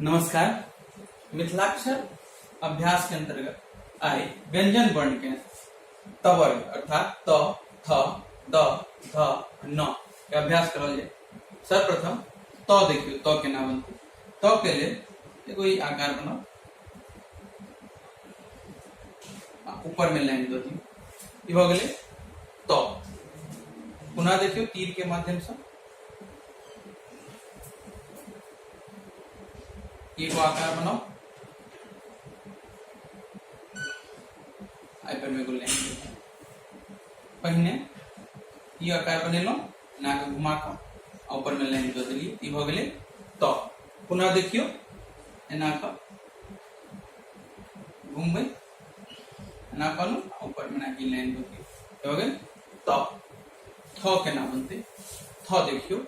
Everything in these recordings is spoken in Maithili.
नमस्कार। मिथिलाक्षर अभ्यास के अंतर्गत आइ व्यंजन वर्ण के तवर्ग अर्थात त, थ, द, ध, न के अभ्यास करल जाय। सर्वप्रथम त देखियो त केना बनतै। त के लेल एगो ई आकार बनाउ आ ऊपर में लाइन दऽ दियौ। ई भऽ गेलै त। पुनः देखियौ तीर के माध्यम से एगो आकार बनाउ, एहि पर एगो लाइन दे। पहिने ई आकार बनेलहुँ, एना कऽ घुमा कऽ आ ऊपर में लाइन दऽ देलियै, ई भऽ गेलै त। पुनः देखियौ एना कऽ घुमबै, एना कऽ आ ऊपर में एना कऽ लाइन दऽ दियौ, भऽ गेल त। थ केना बनतै? थ देखियौ,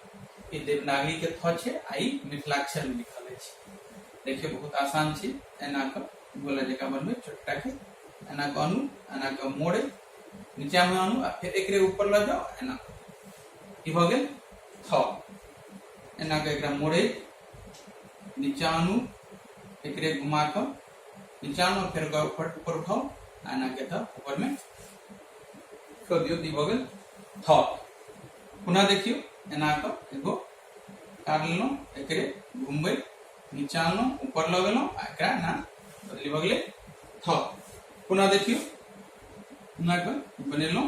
ई देवनागरी के थ छै आ ई मिथिलाक्षर में लिखल अछि। देखियौ बहुत आसान छै। एना कऽ गोला जकाँ बनबै, छोटका के एना कऽ आनू, एना कऽ मोड़े नीचा में आनू आ फेर एकरे ऊपर लऽ जाउ, एना कऽ ई भऽ गेल थ। एना कऽ एकरा मोड़े नीचा आनू, एकरे घुमा कऽ नीचा आनू, फेर ओकरा ऊपर ऊपर उठाउ आ एना के तऽ ऊपर में कऽ दियौ, तऽ ई भऽ गेल थ। पुनः देखियौ एना कऽ एगो काट लेलहुँ, एकरे घुमबै नीचा अनलहुँ, ऊपर लऽ गेलहुँ आ एकरा एना बदली भऽ गेलै थ। पुनः देखियौ एना कऽ बनेलहुँ,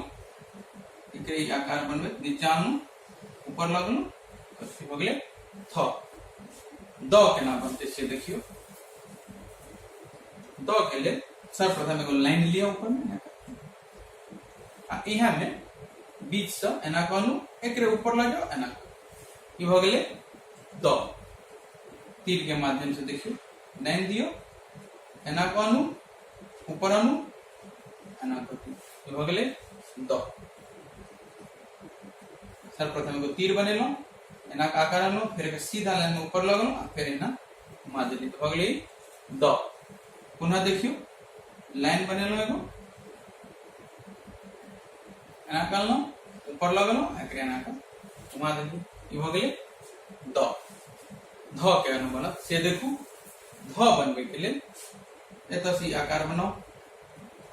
एकरे ई आकार बनबैत नीचा अनलहुँ, ऊपर लऽ गेलहुँ, तऽ भऽ गेलै थ। द केना बनतै से देखियौ। द के लेल सर्वप्रथम एगो लाइन लिअ ऊपर में आ इहा में बीच से एना कऽ आनू, एकरे ऊपर लऽ जाउ, एना करू, ई भऽ गेलै द। तीर के माध्यम से देखियौ, लाइन दियौ, एना कऽ आनू, ऊपर आनू, एना कऽ दियौ, ई भऽ गेलै द। सर्वप्रथम एगो तीर बनेलहुँ, एना कऽ आकार अनलहुँ, फेर एकर सीधा लाइन में ऊपर लगलहुँ आ फेर एना घुमा देलियै, तऽ भऽ गेलै द। पुनः देखियौ लाइन बनेलहुँ, एगो एना करलहुँ, ऊपर लगलहुँ, एकरे एना कऽ घुमा देलियै, ई भऽ गेलै द। ध के एना बनत से देखू। ध बनबैके लेल एतऽ से ई आकार बनाउ,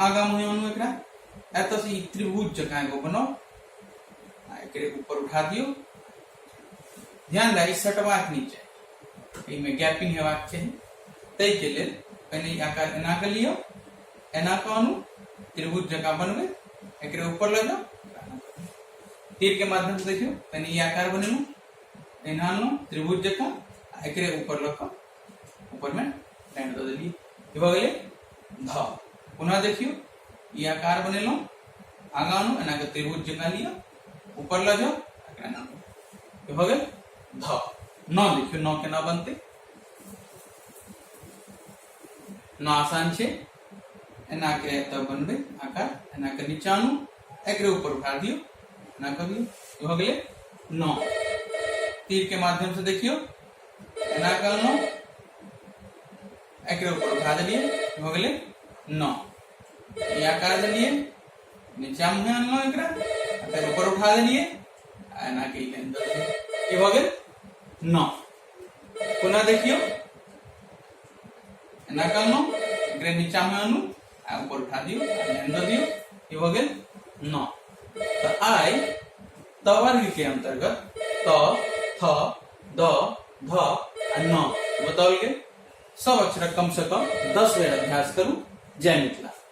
आगा मुँहे आनू एकरा, एतऽ से ई त्रिभुज जकाँ एगो बनाउ आ एकरे ऊपर उठा दियौ। ध्यान राखी सटबाक नहि चाही, एहिमे गैपिंग हेबाक चाही। ताहिके लेल पहिने ई आकार एना कऽ लिअ, एना कऽ आनू, त्रिभुज जकाँ बनबै, एकरे ऊपर लऽ जाउ। तीर के माध्यम से देखियौ, पहिने ई आकार बनेलहुँ, एना आनलहुँ त्रिभुज जकाँ आ एकरे ऊपर लऽ कऽ ऊपर में लाइन दऽ देलियै, ई भऽ गेलै ध। पुनः देखियौ ई आकार बनेलहुँ, आगाँ आनू, एना कऽ त्रिभुज जकाँ लिअ, ऊपर लऽ जाउ, एकरा एना, ई भऽ गेल ध। न देखियौ न केना बनतै। न आसान छै। एना के एतऽ बनबै आकार, एना के नीचा आनू, एकरे ऊपर उठा दियौ, एना कऽ दियौ, ई भऽ गेलै न। तीर के माध्यम से देखियौ, एना के अनलहुँ, एकरे ऊपर उठा देलियै, ई भऽ गेलै न। ई आकार देलियै, नीचा मुँहे अनलहुँ एकरा, आ फेर ऊपर उठा देलियै आ एना के ई लाइन दऽ देलियै, ई भऽ गेल न। पुनः देखियौ एना करलहुँ, एकरे नीचा में आनू आ ऊपर उठा दियौ, लाइन दऽ दियौ, ई भऽ गेल न। तऽ आइ तवर्ग के अंतर्गत त, थ, द, ध आ न बताओल गेल। सब अक्षरक कम से कम 10 बेर अभ्यास करू। जय मिथिला।